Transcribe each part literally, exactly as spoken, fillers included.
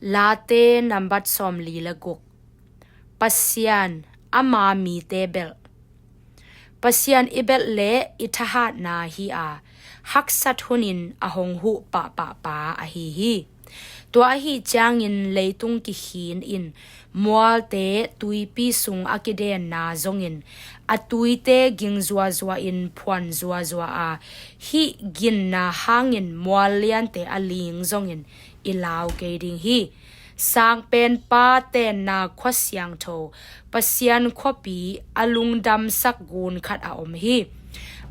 Late nambat sawmli le guk. Pasian ama mite belh. Pasian i belh leh i thahatna hi a, haksat hunin a hong huh pahpahpa ahi hi. Tua ahi ciangin leitung kikhin in mualte tuipi sung a kidenna zongin a tuite ging zuazua in phuan zuazua a, hih ginna hangin mual liante a ling zongin i lau kei ding hi. Sangpenpa tenna khua siangtho, Pasian khuapi a lungdamsak gun khat a om hi.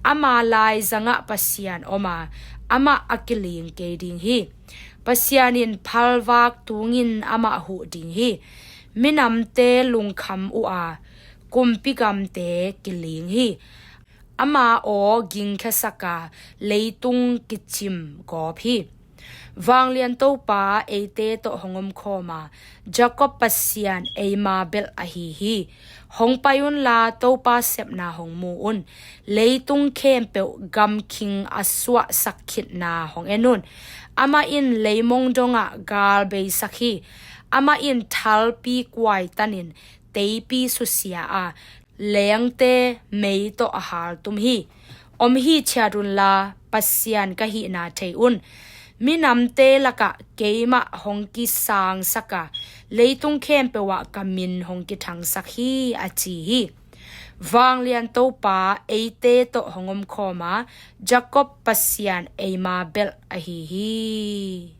Ama laizangah Pasian om a, amah a kiling kei ding hi. Pasian in phalvak tungin amah huh ding hi. Minamte lungkham uh a, kumpi gamte kiling hi. Ama aw gingkhiasak a, leitung kicim gawp hi. Vanglian Topa eite tawh hong omkhawm a, Jacob Pasian eima belh ahi hi. Hong pai unla Topa sepna hong mu un. Leitung khempeuh gamkhing a suahsak khitna hong en un. Amah in leimong dongah gal beisak hi. Amah in thalpi kuaitanin teipi susia a, leengte mei tawh a haltum hi. Om hithiat unla Pasian ka hihna thei un. Minamte lakah keimah hong kisangsak a, leitung khempeuh ah ka min hong kithangsak hi, a ci hi. Vanglian Topa eite tawh hong omkhawm a, Jacob Pasian eima belh ahi hi.